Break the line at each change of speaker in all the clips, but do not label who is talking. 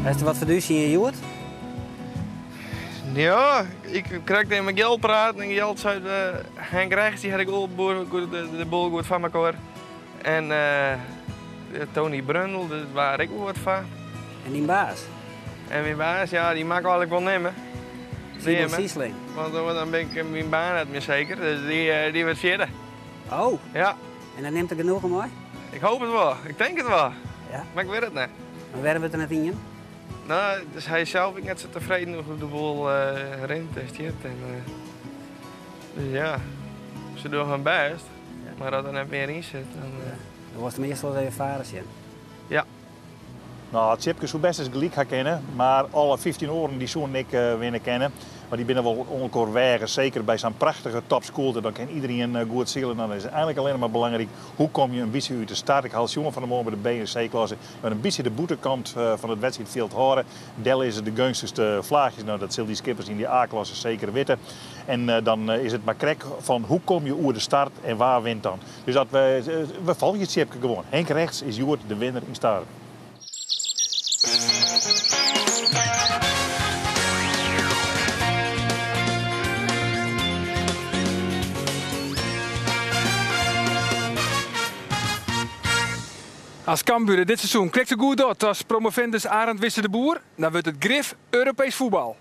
Hast der wat foar ús yn hjoed?
Ja, ik krekt even mei Gjalt praten en Gjalt sei Henk Rechts dy hat ek wol de boel goed foar mekoar. En Tony Brundel, dêr waar ek wol wat foar.
En dyn baas?
En myn baas, ja, dy mei ik eigenlik wol nimme.
Simon Siesling.
Want dan bin ik myn baan net mear seker, dus dy wurdt fjirde.
Oh.
Ja.
En dan nimt er genoegen mei?
Ik hoop it wol, ik tink it wol.
Ja?
Mar ik wit it net.
Mar wêrom wurdt er net ien?
No, dus hy is sels ek net sa tefreden oer hoe't de boel rint en stiet. En, dus ja, se dogge hun bêst, mar as der net mear yn sit, dan.
Dan wolst him earst wolris even faren sjen.
Ja.
No, Tsjipke soe bêst ris gelyk ha kinne, mar alle 15 oaren dy soenen ek winne kinne. Mar dy binne wol oan elkoar weage, seker by sa'n prachtige topskûlte. Dan kin iderien goed sile. Dan is it eigenlik allinnich mar belangryk, hoe komme je in bytsje út de start. Ik ha al sjoen fan 'e moarn by de B en C-klasse, mar in bytsje de bûtenkant fan it wedstriidfjild hâlde. Dêr lizze de geunstichste flaachjes. No, dat sil dy skippers yn dy A-klasse seker witte. En dan is it mar krekt fan hoe komme je oer de start en wa wint dan. Dus dat we, we folgje Tsjipke gewoan. Henk Regts is hjoed de winner yn Starum.
As Cambuur it dit seizoen krekt sa goed docht as promovendus Arend Wisse de Boer, dan wurdt it grif Europeesk fuotbal.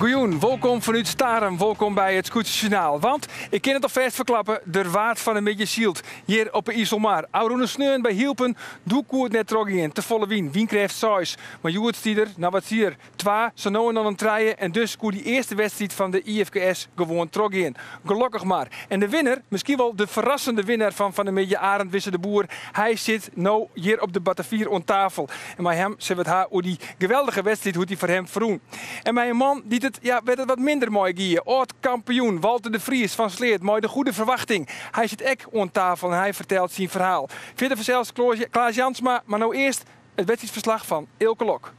Goejûn, wolkom fanút Starum, wolkom by it Skûtsjesjoernaal. Want, ik kin it alfêst ferklappe, der waard fan 'e middei syld hjir op 'e Iselmar. Ôfrûne sneon by Hylpen, doe koe it net trochgean, tefolle wyn, wynkrêft seis. Mar hjoed stie der, no wat stie der, Twa, sa no en dan in trije en dus koe dy earste wedstriid fan de IFKS gewoan trochgean. Gelokkich mar. En de winner, miskien wol de ferrassende winner fan fan 'e middei Arend Wisse de Boer, hy sit no hjir op de Batavier oan tafel. En mei him sille we it ha oer dy geweldige wedstriid, hoe't dy foar him ferrûn. En mei in man dy't it, ja, wêr't it wat minder mei gie, âld-kampioen Walter de Vries fan Sleat mei de goede ferwachting. Hy sit ek oan tafel en hy fertelt syn ferhaal. Fierder fansels Klaas Jansma, mar no earst it wedstriidferslach fan Eelke Lok.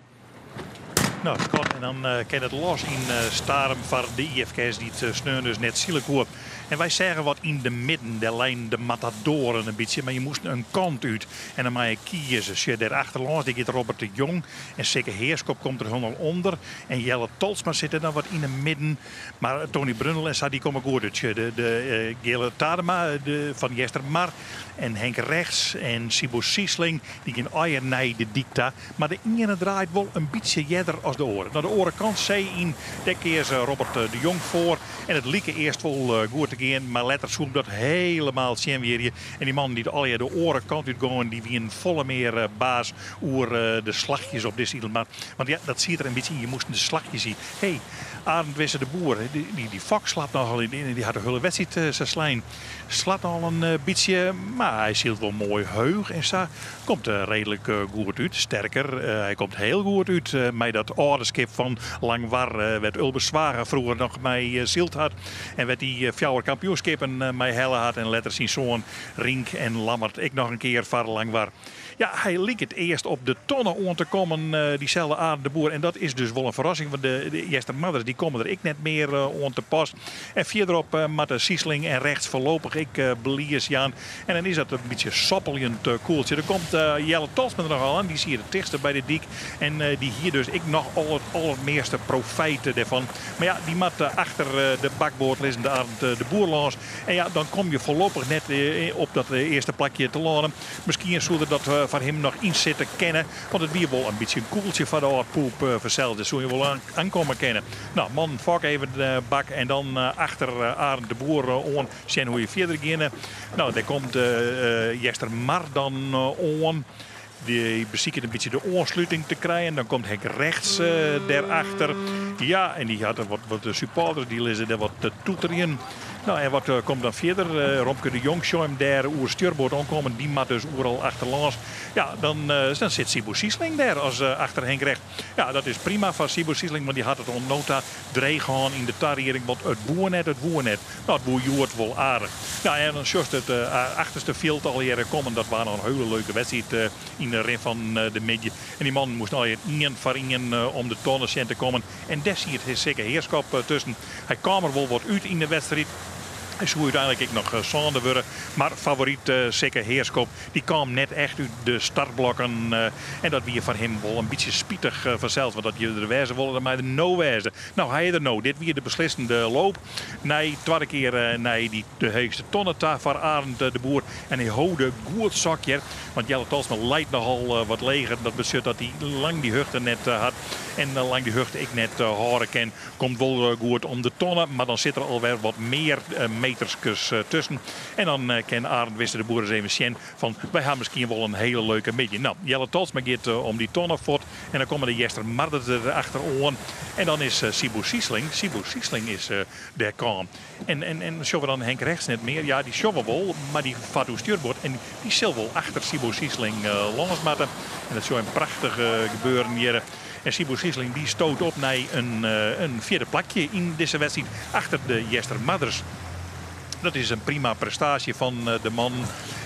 No, skot en dan kin it los yn Starum foar de IFKS dy't sneon dus net sile koe. En wy seagen wat yn de midden, dêr leinen de matadoren in bytsje, mar je moasten in kant út en dan mei je kieze. Sjoch, dêr achterlâns, dêr giet Robert de Jong en Sikke Heerschop komt der hielendal ûnder. En Jelle Tolsma sit der dan wat yn de midden. Mar Tony Brundel en sa, dy komme goed út. Sjoch, de Geale Tadema fan Eastermar en Henk Regts en Siebo Siesling, dy gean allegear nei de dyk ta. Mar de iene draait wol in bytsje earder as de oare. Nei de oare kant see yn, dêr keas Robert de Jong foar. En it like earst wol goed te gean, mar letter soe him dat helemaal tsjinwierje. En dy mannen dy't allegear de oare kant út gongen, dy wienen folle mear baas oer de slachjes op dizze Iselmar. Want ja, dat siet der in bytsje yn, je moasten de slachjes yn. Hé, Arend Wisse de Boer, dy fok slacht nochal yn en dy hat de hiele wedstriid sa slein. Slacht al in bytsje, mar hy sylt wol moai heech en sa. Komt reedlik goed út. Sterker, hy komt hiel goed út mei dat âlde skip fan Langwar, wêr't Ulbe Zwaga froeger noch mei syld hat en wêr't hy fjouwer kampioenskippen mei helle hat en letter syn soan Rienk en Lammert ek noch in kear foar Langwar. Ja, hy liket earst op de tonne oan te kommen, dyselde Arend de Boer. En dat is dus wol in ferrassing, want de Eastermarders dy komme der ek net mear oan te pas. En fierderop moatte Siesling en Regts foarlopich ek belies jaan. En dan is dat in bytsje soppeljend koeltsje. Der komt Jelle Tolsma der noch al aan, dy siet it tichtste by de dyk. En dy hie dus ek noch al it allermeaste profijt dêrfan. Mar ja, dy moat achter de bakboard lizzende Arend de Boer lâns. En ja, dan kom je foarlopich net op dat earste plakje te lânen. Miskien soe der dat foar him noch yn sitte kinne. Want it wie wol in bytsje in kûgeltsje foar de âld poep fansels. Dêr soe je wol oankomme kinne. No, mannen, fok even de bak en dan achter Arend de Boer oan sjen hoe je fierder geane. No, dêr komt Eastermar dan oan. Dy besiket in bytsje de oansluting te krijen. Dan komt Henk Rechts dêrachter. Ja, en dy hat wat supporters, dy lizze dêr wat te toeterjen. No, en wat komt dan fierder? Romke de Jong sjoch him dêr oer stjurboard oankommen. Dy moat dus oeral achterlâns. Ja, dan sit Siebo Siesling dêr as achter Henk Rechts. Ja, dat is prima foar Siebo Siesling, want dy hat it oant no ta dreech hân yn de tarieding. Want it woe net, it woe net. No, it woe hjoed wol aardich. Ja, en dan sjochst it achterste fjild allegearre kommen. Dat waard noch in hiele leuke wedstriid yn de rin fan de middei. En dy mannen moasten allegear ien foar ien om de tonne sjen te kommen. En dêr siet Sikke Heerschop tusken. Hy kaam der wol wat út yn de wedstriid. Hy soe úteinlik ek noch sânde wurde. Mar favoryt Sikke Heerschop dy kaam net echt út de startblokken. En dat wie foar him wol in bytsje spitich fansels. Want as je der wêze wolle, dan mei er no wêze. No, hy is der no. Dit wie de beslissende loop. Nei twadde kear nei dy de heechste tonne ta foar Arend de Boer. En hy holde goed sokje. Want Jelle Tolsma leit nochal wat leger. Dat betsjut dat hy lang dy hichte net hat. En lang dy hichte ek net hâlde kin. Komt wol goed om de tonne, mar dan sit der alwer wat mear meterskes tusken. En dan kin Arend Wisse de Boer ris even sjen fan wy ha miskien wol in hiele leuke middei. No, Jelle Tolsma giet om dy tonne fuort en dan komme de Eastermarders der achteroan. En dan is Siebo Siesling, Siebo Siesling is dêr kaam. En, en, en sjogge we dan Henk Rechts net mear? Ja, dy sjogge we wol, mar dy fart oer stjurboard en dy sil wol achter Siebo Siesling lâns moatte. En dat soe in prachtich gebeuren hjir. En Siebo Siesling dy stoot op nei in fjirde plakje yn dizze wedstriid achter de Eastermarders. Dat is in prima prestaasje fan de man.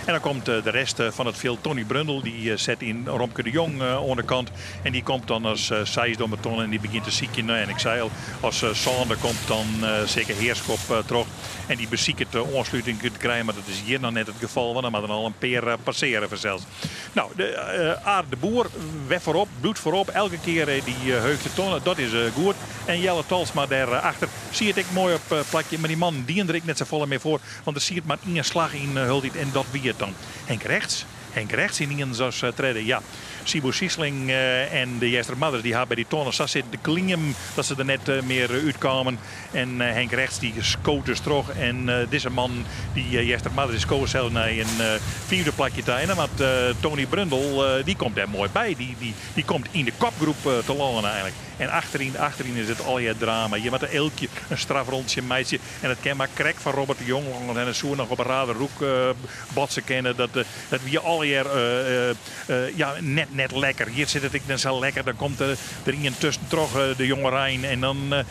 En dan komt de rest fan it fjild. Tony Brundel dy set yn Romke de Jong oan de kant. En dy komt dan as seisde om 'e tonne en dy begjint te sykjen. En ik sei al, as sânde komt dan Sikke Heerschop troch. En dy besiket de oansluting te krijen, mar dat is hjir noch net it gefal, want dan moat der al in pear passeare fansels. No, de Aard de Boer wer foarop, bliuwt foarop. Elke kear dy heechste tonne, dat is goed. En Jelle Tolsma dêr achter siet ek moai op plakje. Mar dy mannen dienen der ek net safolle mear foar, want der siet mar ien slach yn hieltyd en dat wie it dan. Henk Rechts, Henk Rechts ynienen as tredde. Ja, Siebo Siesling en de Eastermarders dy ha by dy tonne sa sitten te kliem dat se der net mear útkamen. En Henk Rechts dy skoot dus troch en dizze man, dy Eastermarders, dy skoot sels nei in fiifde plakje ta. En dan moat Tony Brundel, dy komt dêr moai by. Dy komt yn de kopgroep te lânen eigenlik. En achteryn, achteryn is it allegear drama. Je moatte elkje in strafrontsje meitsje. En dat kin mar krekt foar Robert de Jong lâns. En dan soe noch op Raderhoek botse kinne. Dat, dat wie allegear ja, net, net lekker. Hjir sit it ek net sa lekker. Dan komt der ien tuskentroch de jongerein. En dan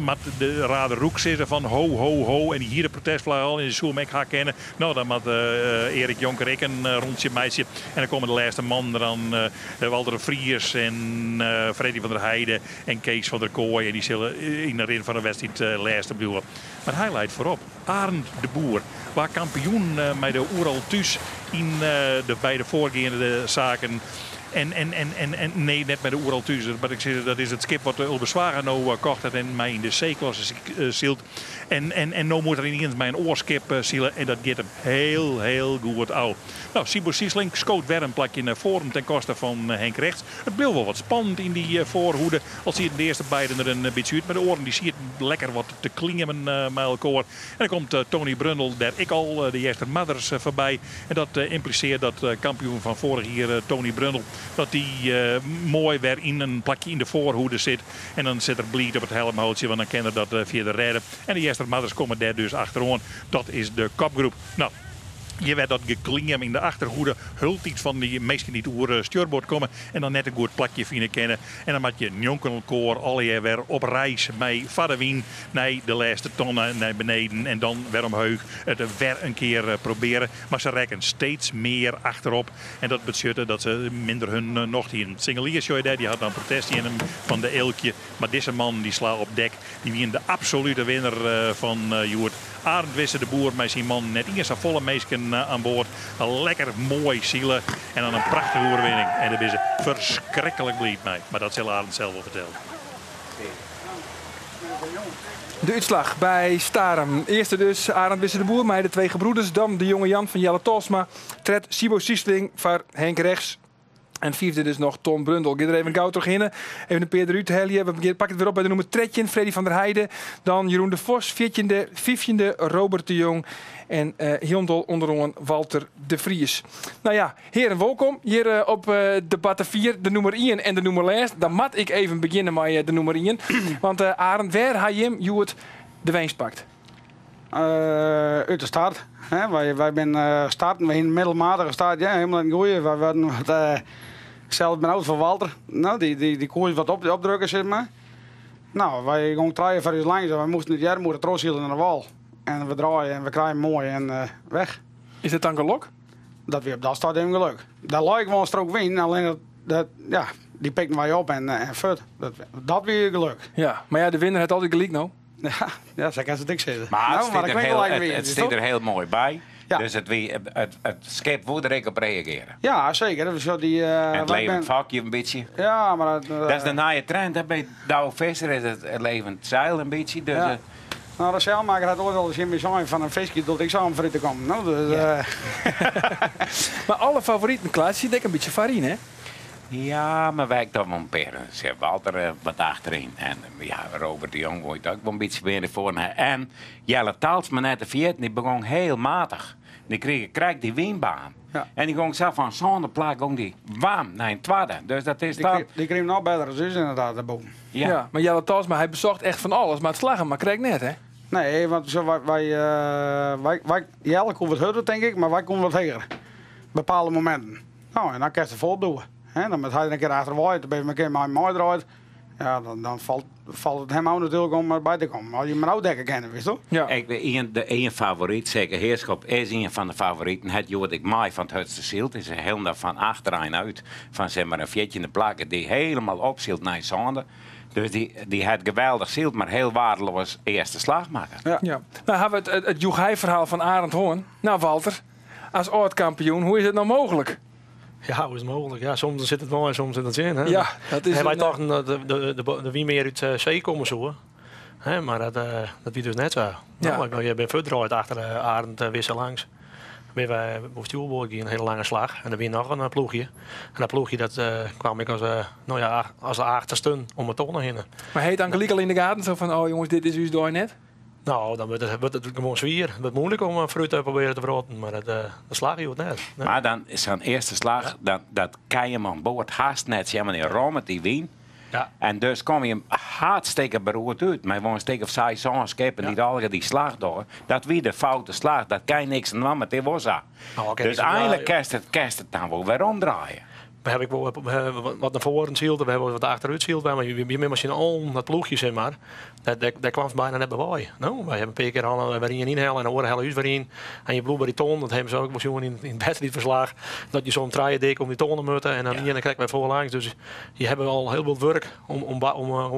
moat de Raderhoek sizze fan ho, ho, ho. En dy hie de protestflagge al en dy soe him ek ha kinne. No, dan moat Erik Jonker ek in rûntsje meitsje. En dan komme de lêste mannen der dan. Walter de Vries en Freddy van der Heide en Kees van der Kooi. En dy sille yn de rin fan de wedstriid lêste bliuwe. Mar hy leit foarop. Arend de Boer waard kampioen mei de Oeral Thús yn de beide foargeande saken. En, en, en, en, en nee, net mei de Oeral Thús. Mar ik sis, dat is it skip wat Ulbe Zwaga no kocht hat en mei yn de C-klasse sylt. En, en, en no moat er yniens mei in oar skip sile en dat giet him hiel, hiel goed ôf. No, Siebo Siesling skoot wer in plakje nei foaren ten koste fan Henk Rechts. It bleau wol wat spannend yn dy foarhoede. Al sieten de earste beiden der in bytsje út, mar de oaren dy sieten lekker wat te klimmen mei elkoar. En dan komt Tony Brundel dêr ek al de Eastermarders foarby. En dat ymplisearret dat kampioen fan foarich jier Tony Brundel dat dy moai wer yn in plakje yn de foarhoede sit. En dan sit er bliid op it helmhoutsje, want dan kin er dat fierder rêde. En de Eastermarders komme dêr dus achteroan. Dat is de kopgroep. No, hjir wer dat gekliem yn de achterhoede. Hieltyd fan dy minsken dy't oer stjurboard komme en dan net in goed plakje fine kinne. En dan moat je njonken elkoar allegear wer op reis mei foar de wyn nei de lêste tonne nei beneden en dan wer omheech. It wer in kear probearje. Mar se rekken steeds mear achterop en dat betsjutte dat se minder hun nocht hienen. Singelier sjoch je dêr, dy hat dan protest yn him fan de Eelkje. Mar dizze mannen dy slaan op dek, dy wienen de absolute winner fan hjoed. Arend Wisse de Boer mei syn mannen net iens safolle minsken oan board. Lekker moai sile en dan in prachtige oerwinning. En dêr binne se ferskriklik bliid mei. Mar dat sil Arend sels wol fertelle.
De útslach by Starum. Earste dus Arend Wisse de Boer mei de Twee Gebroeders. Dan de Jonge Jan fan Jelle Tolsma. Tred Sibo Siesling foar Henk Rechts. En fiifde dus noch Ton Brundel. Gean der even gau trochhinne. Even in pear derút helje. We pakke it wer op by de nûmer 13, Freddy van der Heijden. Dan Jeroen de Vos, fjirtjinde. Fyftjinde, Robert de Jong. En uh, hielendal ûnderoan Walter de Vries. Nou ja, heren, wolkom hjir eh, op eh, de Batavier, de nûmer 1 en de nûmer lêst. Dan moat ik even begjinne mei de nûmer 1. Want uh, Arend, wêr ha jim hjoed de winst pakt?
Út de start. Hè. Wy binne starten, we hiene in middelmatige start, ja, helemaal net goeie. Wy waarden wat uh, sels benaud foar Walter. Nou, dy koe wat op, opdrukke, sis mar. Nou, wy gongen trije foar ús langs en wy moasten út earmoede trochsile nei de wâl. En we draaie en we krije moai en uh, weg.
Is dat dan gelok?
Dat wie op dat stuit even geluk. Dêr lei ek wol in strook wyn, allinnich dat, dat, ja, dy pikten wy op en, en fuort. Dat wie geluk.
Ja, mar ja, de winner hat altyd gelyk no.
Ja, ja, sa kinst it ek sizze.
Mar it
Nou,
stiet
mar
der
ik
hiel,
wol
it,
wie,
it stiet der hiel moai by.
Ja.
Dus it, wie, it, it skip woe der ek op reagearje.
Ja, seker. Dus dy,
En it
wy
levend
bin-
fokje in bytsje.
Ja, mar dat,
Dat is de nije trend. Hè? By Douwe Visser is it levend seil in bytsje. Dus,
Ja. Nou, de seilmaker hat oait al tsjin my sein fan in fiskje docht ek sa om foarút te kommen. No, dus,
Ja.
Mar alle favoriten, Klaas, sit ek in bytsje foaryn, hè?
Ja, mar wy toch wol in pear. Sjoch, Walter wat achteryn. En ja, Robert de Jong goait ek wol in bytsje mear nei foaren. En Jelle Talsma, net te ferjitten, dy begûn hiel matich. Dy krige krekt dy wynbaan.
Ja.
En dy gong sa fan sânde plak gong dy wam nei in twadde. Dus dat is
dy,
dan...
dy krige noch better as ús inderdaad dêrboppen.
Ja.
Ja. Mar Jelle Talsma, hy besocht echt fan alles, mar it slagge mar krekt net, hè?
Nee, want sa, wy, Jelle koe wat hurder, tink ik, mar wy koene wat heger. Bepaalde mominten. Nou, en dan kinst der folop doe. Hè, dan moat hy der in kear achterwei, dan bin je in kear mei him meidraaid. Ja, dan falt it him ôf natuerlik om derby te kommen. As je him no dekke kinne, witsto?
Ja.
Ik bin ien, de ien favoryt, Zeker Heerschop is ien fan de favoriten. Hat hjoed ek mei fan it hurdste syld. Is hielendal fan achterein út, fan sis mar in fjirtjinde plak, dy helemaal opsyld nei sânde. Dus dy hat geweldich syld, mar hiel waardeloas earste slach makke.
Ja.
Ja. Nou hawwe we it joechei-ferhaal fan Arend hân. Nou Walter, as âld-kampioen, hoe is it no mooglik?
Ja, hoe is it mooglik? Ja, soms sit it mei en soms sit it tsjin. Hè?
Ja, dat is
En wy
in,
tochten dat de wyn mear út see komme soe. Hè, mar dat wie dus net sa.
Ja.
Nou, ik bin fuortdraaid achter Arend Wisse langs. Binne wy op stjoerboard gien, in hiele lange slach. En der wie noch in ploechje. En dat ploechje dat kwam ik as, nou ja, as de achterste om 'e tonne hinne.
Mar ha je it dan gelyk al yn de gaten, sa fan, oh jonges, dit is ús dei net?
Nou, dan wurdt it gewoan swier. It wurdt muoilik om foarút te probearjen te wrotten, mar dat slagge hjoed net. Nee.
Mar dan sa'n earste slach, dan, dat kin je oan board hast net sjen, want dy rommet dy wyn.
Ja.
En dus kom je hartstikke beroerd út. Mar wol in stik of seis, sân skippen dy't allegear dy slach dogge. Dat wie de foute slach, dat kin je niks oan dwaan, mar dit wol sa.
Nou, oké,
Dus
dus ja,
einlik kinst it dan wol wer omdraaien.
We hawwe ek wol wat nei foaren syld, we hawwe wat achterút syld, mar je binne mei syn allen dat ploechje, sis mar. Dêr kwamst byna net by wei. No, wy hawwe in pear kear al wer ien ynhelle en de oare helle ús wer yn. En je bliuwe by dy ton, dat hawwe se ek wol sjoen yn it wedstriidferslach, dat je soms trije dik om dy tonne moatte en dan ien krekt wer foarlangs. Dus je hawwe al hiel wat wurk om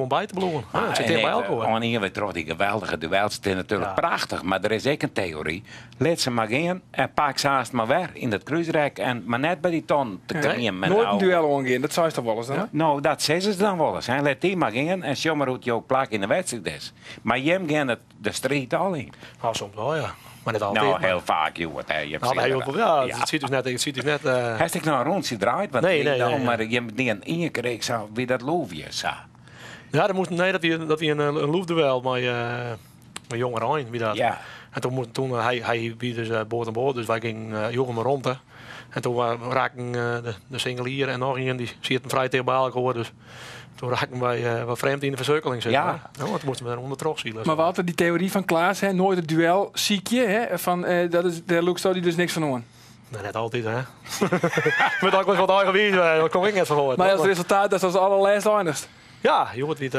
by te bliuwen. Ja, it sit ticht by elkoar.
Oan ien wer troch dy geweldige duels, it is natuerlik
Ja.
prachtich, mar der is ek in teory. Lit se mar gean en pak se aanst mar wer yn dat krúsrek en mar net by dy ton te kriemen met
Noait in
ouwe.
duel oangean, dat seist toch wolris dan? hè?
No, dat sizze se dan wolris. Hè. Lit dy mar gean en sjoch mar hoe't jo plak yn de wedstriid is. Mar jim gean it de striid al yn.
Nou, soms wol, ja. Mar net altyd.
No,
mar-
hiel faak hjoed. Hè. Je
Nou, heel veel, ja, it sit ús net. It sit ús net
Hast ek noch in rûntsje draaid? Want
Nee,
ik
nee,
nou,
nee, nee.
mar jim dienen ien kear ek sa, wie dat loefje sa.
Ja, dat moast, nee, dat wie in loefduel mei jongerein, wie dat.
Ja.
En toen moest, toen, hy wie dus board oan board, dus wy gingen joegen him romte. En toen raken de singelier en noch ien, dy sieten frij ticht by elkoar, dus toen raken wy wat frjemd yn de fersukkeling, sis
Ja.
mar. No, want toen moasten we ûnder trochsile.
Mar Walter, dy teory fan Klaas, hè, noait it duel sykje, hè, fan, dat is, dêr lûksto dy dus niks fan oan.
Nee, net altyd, hè. Moat ek wolris wat eigenwiis wêze, dat kom ik net fan oait.
Mar as resultaat dat as allerlêste eindichst.
Ja, hjoed wie it,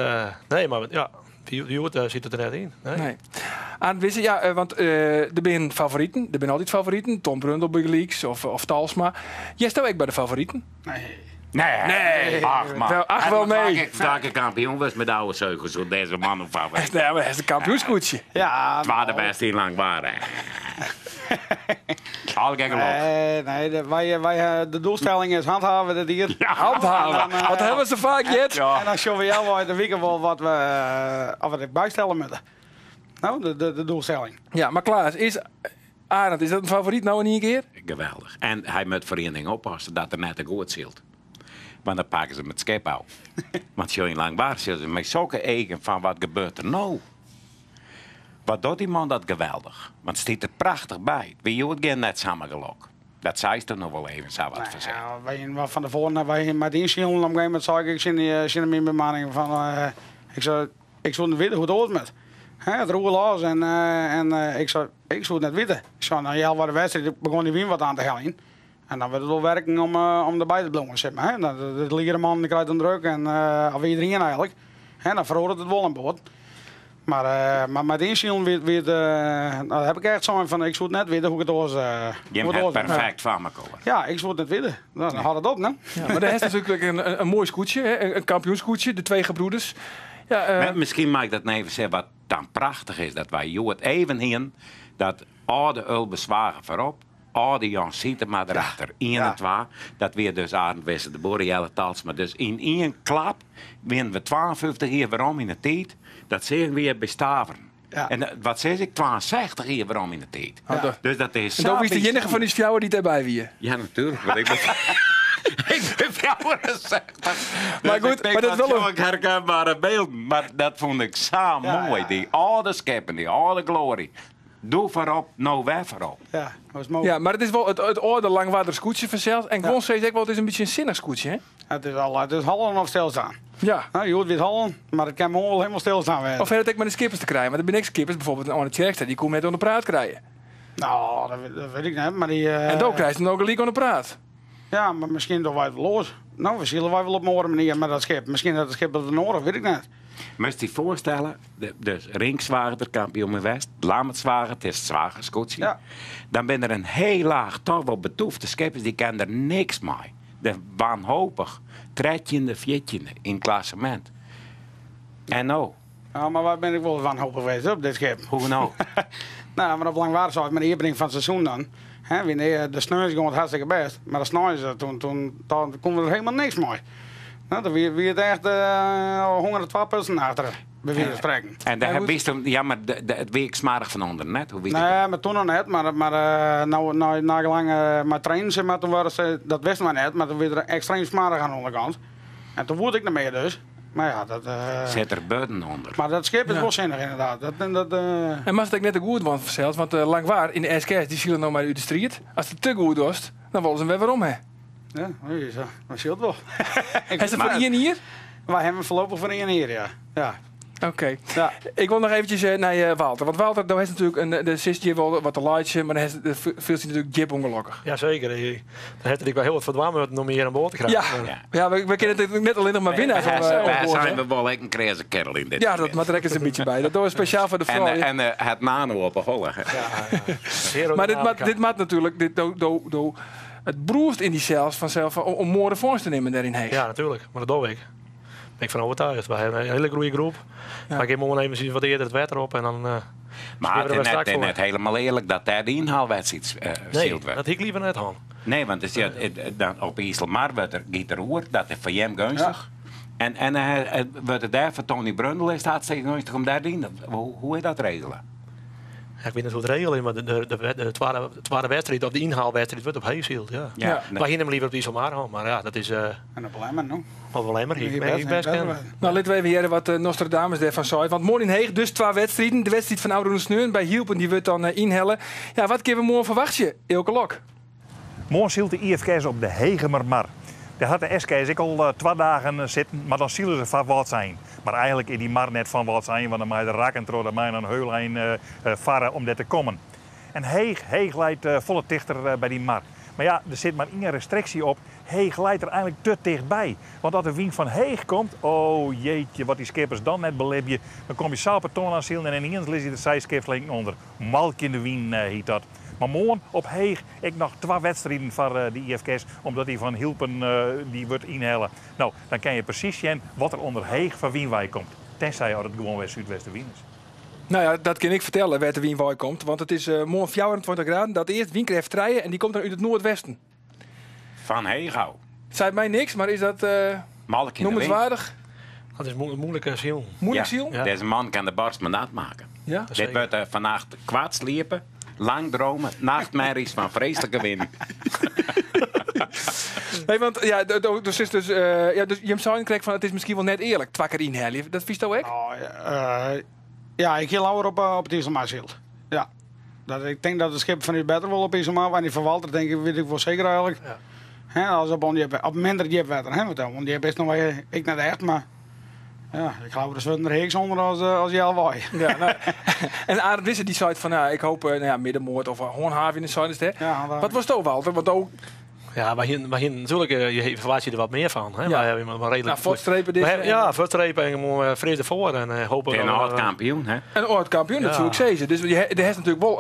nee, mar ja, hjoed sit it der net yn. Nee.
Nee. Arend Wisse, ja, want der binne favoriten, der binne altyd favoriten. Tom Brundel bygelyks of Talsma. Hearsto ek by de favoriten?
Nee.
Nee.
Nee.
Ach, man.
Wel, ach, wel, nee.
Ik vaak kampioen was met oude zeugels, zo deze man of favoriet.
Nee, maar hij is een kampioenskoetje.
Ja,
Tweede beste in Langwar. Al gek geloof.
Nee, nee de, wij, wij, de doelstelling is handhaven dit hier.
Ja,
Handhaven.
En dan,
Wat hebben ze vaak, Jet?
Ja.
En dan zullen we jou wel de week wel wat we, of we het bijstellen moeten. Nou, de doelstelling.
Ja, maar Klaas, is Arend, is dat een favoriet nou in één keer?
Geweldig. En hij moet voor één ding oppassen dat er net een goed zilt. Want dan pakken ze met schep af. Want zo in Langwaar zullen ze met zulke egen van wat gebeurt er nou? Wat doet die man dat geweldig? Want het stiet er prachtig bij. Wie het geen net samengelok. Dat zei ze toch nog wel even, zou wat
Nou,
verzeggen.
ja, wij wat van tevoren, wij met inzien op een gegeven moment zag ik, ik zie die, zie hem in bemanning van, ik zou, ik zou niet weten hoe het oort met. Hè, het roer los en, ik zou, ik zou het net weten. Ik zou nou ja, waar de wedstrijd begon die wien wat aan te halen. En dan werd het wel werken om erbij te bloemen, zeg maar. Hè. Dan, de de man die krijgt een druk en of iedereen eigenlijk. Hè, dan verhoort het wel aan boord. Maar, maar met inzien weer, weer, nou, heb ik echt zo'n van, ik zou het net weten hoe ik het was.
Je
hoe het
hebt
was.
perfect van elkaar.
Ja, ik zou het net weten. Nou, dan had het op, hè?
Ja, maar dat is natuurlijk een mooi scootje, hè? Een kampioenscootje, de twee gebroeders. Ja,
Maar misschien mag ik dat even zeggen, wat dan prachtig is, dat wij Joet even heen, dat oude Ulbe Zwager voorop, oude Jan Sietema erachter, 1 en 2, dat weer dus Arend Wester de Boer, Jelle Tals, maar dus in één klap winnen we 52 jaar waarom in de tijd, dat zeggen we hier bij Staveren.
Ja.
En wat zeg ik, 62 jaar waarom in de tijd.
Ja.
Dus dat is
En dan
zo
is de enige
bijzonder.
van die fjouwer die daarbij wie.
Ja, natuurlijk. Want ik ben, ik ben 64.
Maar
Dus
goed,
ik denk
maar dat
dat
wel een-
zulke herkenbare beelden. Maar dat vond ik zo
Ja,
mooi.
ja.
Die oude scheppen, die oude glorie. Doe voorop, nou wij voorop.
Ja, dat is mooi.
Ja, maar het is wel het orde langwaardig scootje vanzelf. En gewoon steeds ook wel, het is een beetje een zinnig scootje, hè?
Het is al, het is hallen of stilstaan.
Ja.
Nou, je hoort weer hallen, maar het kan morgen wel helemaal stilstaan werden.
Of heeft het ook met de skippers te krijgen? Want er ben ik skippers, bijvoorbeeld een Arne Tjerkstra, die komt net onder de praat krijgen.
Nou, dat weet ik niet, maar die...
En dan krijgt ze nog een leak onder de praat.
Ja, maar misschien doen wij het los. Nou, we zullen wij wel op een andere manier met dat schip. Misschien dat het schip dat de nodig, weet ik niet.
Moest je voorstellen, dus Rinkswager, kampioen in West, Lammertswager, het is zwagerscootje.
Ja.
Dan ben er een heel laag, toch wel betoefde scheppers, die kennen er niks mee. De wanhopig, tredjende, viertjende in het klassement. En nou,
Ja, maar waar ben ik wel wanhopig geweest op dit schip?
hoe nou?
Nou, maar op Langwaardig zou het met de inbreng van het seizoen dan. Hè, wanneer de sneeuw is gewoon hartstikke best. Maar de sneeuw is, toen kon er helemaal niks mee. Nou, dan wie het echt honger de 12 punten achter, bij wijze van spreken.
En daar
Ja,
heb
goed.
je toen, ja, maar het week smarig van onder net. Hoe weet ik
Nee, maar toen nog net. Maar nou, nou, nagelang maar trainen, zeg maar, toen waren ze, dat wisten we net, maar toen werd er extreem smarig aan de onderkant. En toen word ik naar meer dus. Maar ja, dat,
dat? Zet er buiten onder.
maar dat schip is
Ja.
wel zinnig inderdaad. Dat,
En maar het ook net te goed want vanzelf, want Langwaar in de SKS, die zullen nou maar uit de street. Als het te goed was, dan willen ze hem weer waarom, hè?
ja, dat is, dat scheelt wel.
Is het voor één hier?
Wij hebben voorlopig voor één hier, ja. Ja.
Oké.
Ja.
Ik wil nog eventjes naar Walter. Want Walter, daar heeft natuurlijk een, de zit hier wel wat te lightje, maar dan heeft de viel hij natuurlijk jip ongelukkig.
Jazeker. Daar had ik wel heel wat verdwaan om hier aan boord te krijgen.
Ja,
Maar-
ja. We kennen het net alleen nog maar winnaars.
Wij
van,
wij
op boord,
zijn
hè?
we wel echt een crazy kerel in dit
Ja, dat
moment.
maar trek eens een beetje bij. Dat doen we speciaal voor de
En,
vrouw.
en het nano op een holle. hè.
Hero
Maar dit,
de
maat, dit maat natuurlijk, dit, do, do, do, het broert in die zelfs vanzelf om morgen voor te nemen daarin heen.
Ja, natuurlijk. Maar dat doe ik. Ben ik van overtuigd. Wij hebben een hele goede groep.
Ja.
Maar ik moet even zien wat eerder het wetter op en dan.
Maar
spelen
het
we
is
er straks
net,
voor.
net helemaal eerlijk dat daar de inhaalwedstrijd
Nee,
zielt werd.
dat had ik liever net aan.
Nee, want dus, ja, dan op IJsselmar wordt er giet er oer, dat is voor hem gunstig. En wordt het daar voor Tony Brundel is het hartstikke gunstig om daar in. Hoe is dat regelen?
Ja, ik weet niet hoe het regelen is, maar de tweede wedstrijd, of de inhaalwedstrijd, wordt op Heeshield. Ja.
Ja,
Ja.
nee.
Wij gingen hem liever op die IJsselmar gaan, maar ja, dat is
En op Lemmer, no?
wat wel lemmer. Ik ben ik best kennen.
Nou, laten we even horen wat Nostradamus daarvan zei. Want morgen in Heeg, dus twee wedstrijden. De wedstrijd van Oude Sneun bij Hielpen, die wordt dan inhellen. Ja, wat kunnen we morgen verwachten? Eelke Lok.
Morgen zielt de IFK's op de Hegemermar. Daar had de SKS ook al 2 dagen zitten, maar dan zielen ze van wat zijn. Maar eigenlijk is die mar net van wat zijn, want dan mag je de rakken door de mijn aan Heulijn varen om daar te komen. En Heeg leidt volle dichter bij die mar. Maar ja, er zit maar één restrictie op. Heeg leidt er eigenlijk te dichtbij. Want als de wind van Heeg komt, oh jeetje, wat die skippers dan net belebje. Dan kom je Salperton aan zielen en ineens ligt er zij skipslinken onder. Malk in de wind heet dat. Mar moarn op Heech ek noch twa wedstriden foar de IFKS, omdat dy fan Hylpen dy wurdt ynhelle. No, dan kinne je presys sjen wat der ûnder Heech foar wyn wei komt. Tensij as it gewoan wer súdwestewyn is.
Nou ja, dat kin ik fertelle wêr't de wyn wei komt. Want it is moarn 24 graden, dat earst wynkrêft 3 en dy komt dan út it noardwesten.
Fan Heech ôf.
Seit my niks, mar is dat
Malk yn de wyn.
noemenswaardich?
Dat is moeilijke siel.
Moeilijk
Ja.
siel?
Ja.
Deze man kan de borst maar nat maken.
Ja?
Dit wordt vannacht kwart sliepen, lang dromen, nachtmerries van vreselijke wind.
Nee, want ja, dus is dus, ja, dus Jim zei krekt van het is misschien wel net eerlijk, twa kear ynhelje. Dat fynsto ek?
Nou, ja, ik hiel lauwer op it Iselmar syld. Ja. Dat, ik tink dat it skip fan ús better wol op Iselmar. En dy fan Walter tink ik, wit ik wol seker eigentlik.
Ja.
Hè, as op ûndjip, op minder djip wetter. Hè, want ûndjip is noch wol ek net echt, mar ja, ik leau der swurden der heaks ûnder as healwei.
Ja, nou, en Arend Wisse dy seit fan, nou, ik hoop, nou ja, middenmoot of hânhavenje seinen se dêr.
Ja, hânhavenje.
Wat wolsto, Walter? Want do
Ja, wy hienen natuerlik, je ferwachtsje der wat mear fan. Hè?
Ja.
Wy hawwe mar reedlik
Nou, fuortstrepe dit.
We hawwe, ja, fuortstrepe en gewoan fris derfoar en hopen
En
dat we-
âld kampioen, hè?
In âld kampioen, dat
Ja.
soe ik sizze. Dus dêr hast natuerlik wol,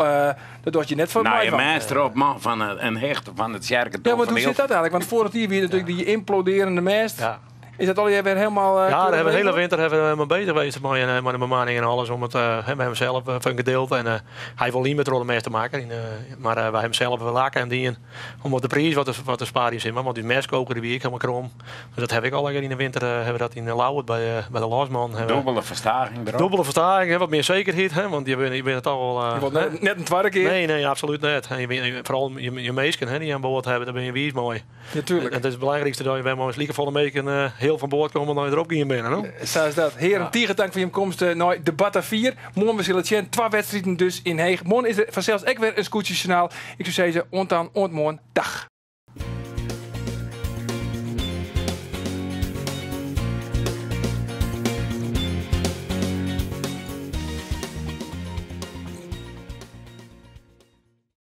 dat docht je net foar
Nou,
my
je
fan.
meester op man van een hecht van het Sjerke
Ja, want hoe sit dat eigentlik? Want foarich jier wie natuerlik dy ymplodearjende mêst.
Ja.
Is dat allegear wer hielendal
Ja, daar
keurig
hebben we de hele
regele?
winter hebben we helemaal bezig geweest met de bemanning en alles. Om het, hè, we hebben zelf van gedeeld. En hij wil niet met rollen te maken. En, maar wij hebben zelf wel laken en dingen. Om op de prijs wat te sparen, zeg maar. Want die mestkoker die wie ik helemaal krom. Dus dat heb ik al lekker in de winter. Hebben we dat in Lauwert bij de Losman. Hebben we
Dubbele verstaging erop.
Dubbele verstaging, hè, wat meer zekerheid. Hè, want je bent het al wel,
Je wilt net een tweede keer.
Nee, nee, absoluut net. En vooral je meesken, hè, die aan boord hebben, daar ben je wies mooi.
Natuurlijk.
En het is het belangrijkste dat je bij mooi volle meesken heel van boord komen dan je erop gaan binnen. Hè?
Zo is dat. Heren, tige tank foar jim komst nei de Batavier. Moarn we sille sjen. Twa wedstriden dus yn Heech. Moarn is der fansels ek wer in skûtsjesjoernaal. Ik soe sizze, oant dan, oant moarn. Dag.